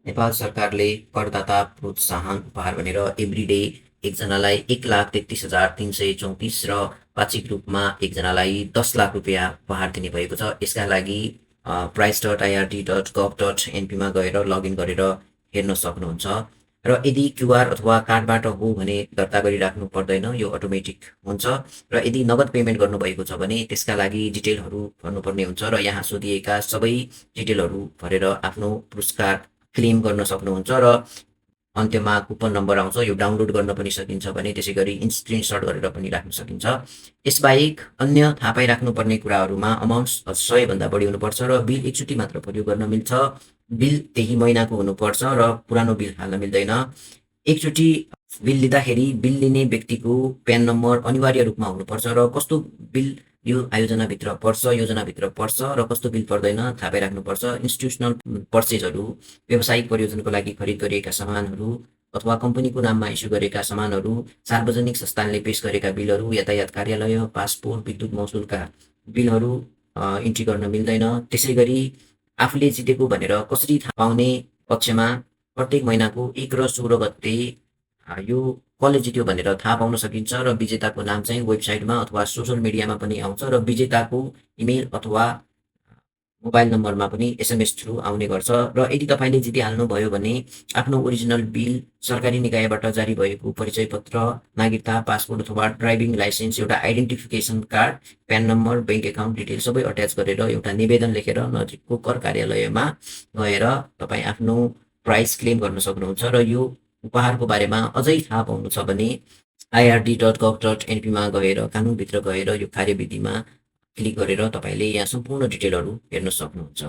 नेपाल सरकारले करदाता प्रोत्साहन उपहार भनेर एभ्रिडे एकजनालाई 1,33,334 र पाक्षिक रूपमा एकजनालाई 10 लाख रुपियाँ उपहार दिने भएको छ। यसका लागि price.ird.gov.np मा गएर लगइन गरेर हेर्न सक्नुहुन्छ। र यदि क्युआर अथवा कार्डबाट हो भने दर्ता गरिराख्नु पर्दैन, यो अटोमेटिक हुन्छ। र यदि नगद पेमेन्ट गर्नुभएको छ भने त्यसका लागि डिटेलहरू भर्नुपर्ने हुन्छ र यहाँ सोधिएका सबै डिटेलहरू भरेर आफ्नो पुरस्कार क्लेम गर्न सक्नुहुन्छ। र अन्त्यमा कुपन नम्बर आउँछ, यो डाउनलोड गर्न पनि सकिन्छ भने त्यसै गरी स्क्रिनसट गरेर पनि राख्न सकिन्छ। यसबाहेक अन्य थाहा पाइराख्नुपर्ने कुराहरूमा अमाउन्ट 100 भन्दा बढी हुनुपर्छ र बिल एकचोटि मात्र प्रयोग गर्न मिल्छ। बिल त्यही महिनाको हुनुपर्छ र पुरानो बिल हाल्न मिल्दैन। एकचोटि बिल लिँदाखेरि बिल लिने व्यक्तिको प्यान नम्बर अनिवार्य रूपमा हुनुपर्छ र कस्तो बिल यो आयोजनाभित्र पर्छ, योजनाभित्र पर्छ र कस्तो बिल पर्दैन थाहा पाइराख्नुपर्छ। इन्स्टिट्युसनल पर्चेजहरू, व्यावसायिक प्रयोजनको लागि खरिद गरिएका सामानहरू अथवा कम्पनीको नाममा इस्यु गरेका सामानहरू, सार्वजनिक संस्थानले पेश गरेका बिलहरू, यातायात कार्यालय, पासपोर्ट, विद्युत महसुलका बिलहरू इन्ट्री गर्न मिल्दैन। त्यसै गरी आफूले जितेको भनेर कसरी थाहा पाउने पक्षमा प्रत्येक महिनाको 1 र 16 गते यो कसले जित्यो भनेर थाहा पाउन सकिन्छ र विजेताको नाम चाहिँ वेबसाइटमा अथवा सोसल मिडियामा पनि आउँछ र विजेताको इमेल अथवा मोबाइल नम्बरमा पनि एसएमएस थ्रु आउने गर्छ। र यदि तपाईँले जितिहाल्नुभयो भने आफ्नो ओरिजिनल बिल, सरकारी निकायबाट जारी भएको परिचय पत्र, नागरिकता, पासपोर्ट अथवा ड्राइभिङ लाइसेन्स, एउटा identification card, PAN number, bank account detail सबै अट्याच गरेर एउटा निवेदन लेखेर नजिकको कर कार्यालयमा गएर तपाईँ आफ्नो प्राइस क्लेम गर्न सक्नुहुन्छ। र यो उपहारको बारेमा अझै थाहा पाउनु छ भने ird.gov.np मा गएर कानुनभित्र गएर यो कार्यविधिमा क्लिक गरेर तपाईँले यहाँ सम्पूर्ण डिटेलहरू हेर्न सक्नुहुन्छ।